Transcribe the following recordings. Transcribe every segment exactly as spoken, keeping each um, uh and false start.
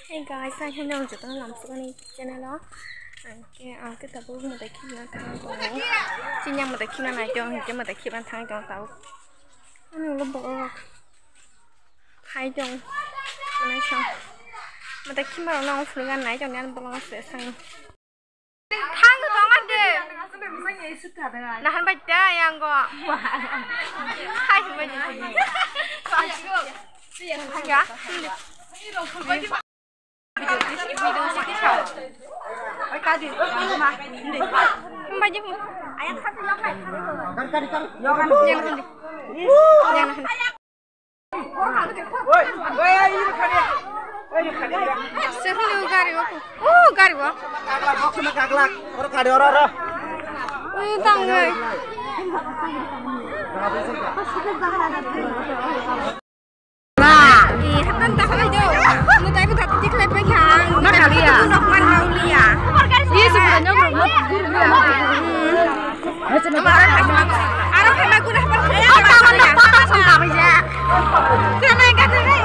Hey guys, hai hino ang jotono lamsukani channel o. Ang khe, ang khe tabuk mwtai khibna thang tongo. Chini ang mwtai khibna nai tong, hinkhe mwtai khibna thang tong tabuk. Ani ulo borok hai tong. Nai song. Mwtai khibna rok nang phunuk nai tong, ani bolong se sang. Thang to tong ande. Nahan bai ta yang go. Hai bai. Ya. Bai ji. Yang handi. Yang handi. Sehulu gari o. O gari o. Kaglak, box na kaglak. Oro kadi oro oro. Ui, tang oi. Ba, i hatan ta khalai do. Mutai bu tat dik lai pai kha. Na kaliya. Nok man hauliya. Yes, bukan nyok. Aro kena guna apa? Apa sama sama ya? Kena enggak kena.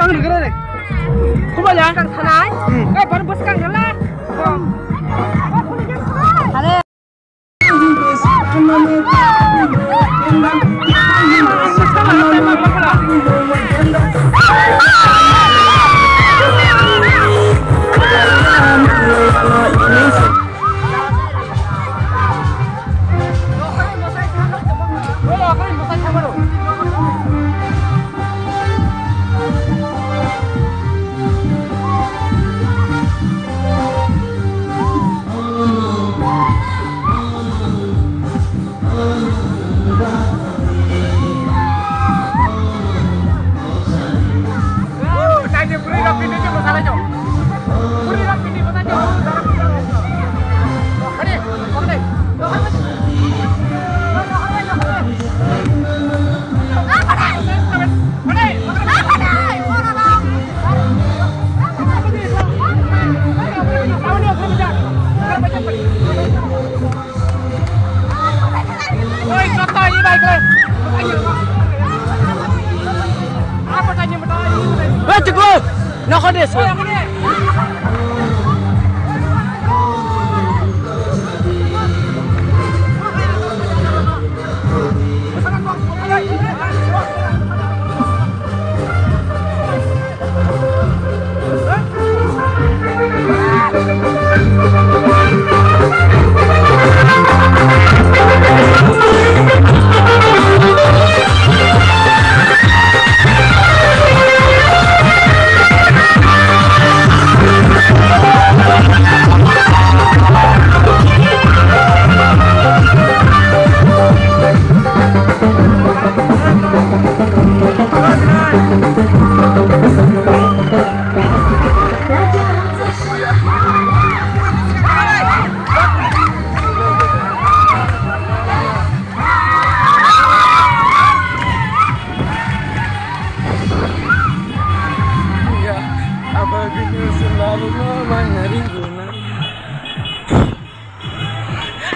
Kubala. Kang thanai. Hmm. Eh, baru bus kang thanai. Are. Hei, chuklo! Nokho de, sir.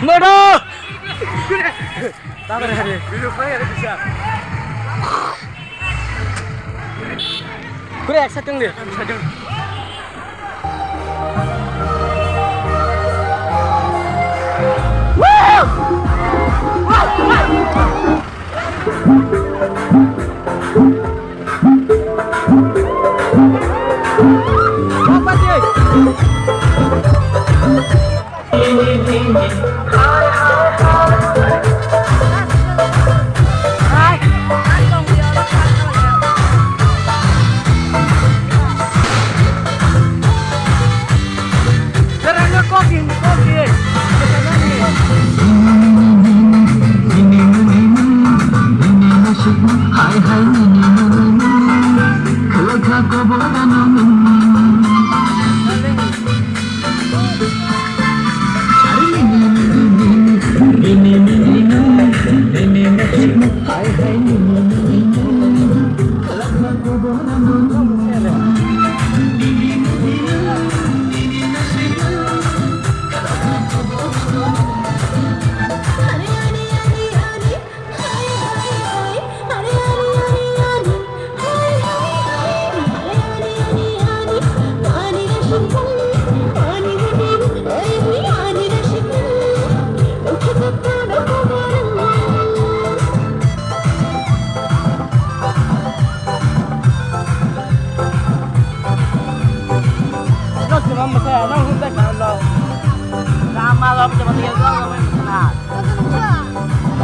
Moro! Kure eksa tong de.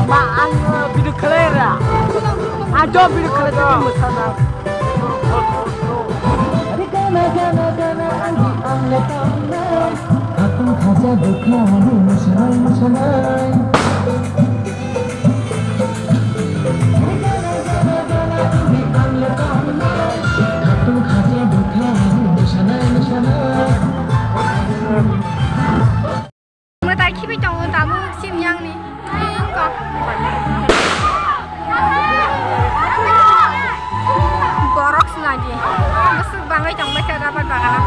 Ba, ang video khlai ra. Ang job video khlai ra, mosa na. Gana, gana, gana, ang, ang le tam na. Atang khacha bwkha, ang mosanai, mosanai. Gana, gana, gana, ang le tam na. Atang khacha bwkha, ang mosanai, mosanai. Mwtai khibi tongo tabuk simi yangni. Borok sinadi. Bwswk bangwi tongbaikha rubber bagano.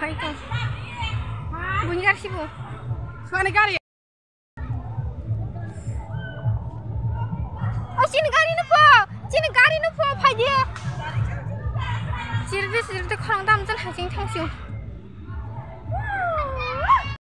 Hai to. Bunyar sibo. Suani gari. O chini gari no po. Chini gari no po phai de. Chirde chirde khorang dam jan hajing thang siu.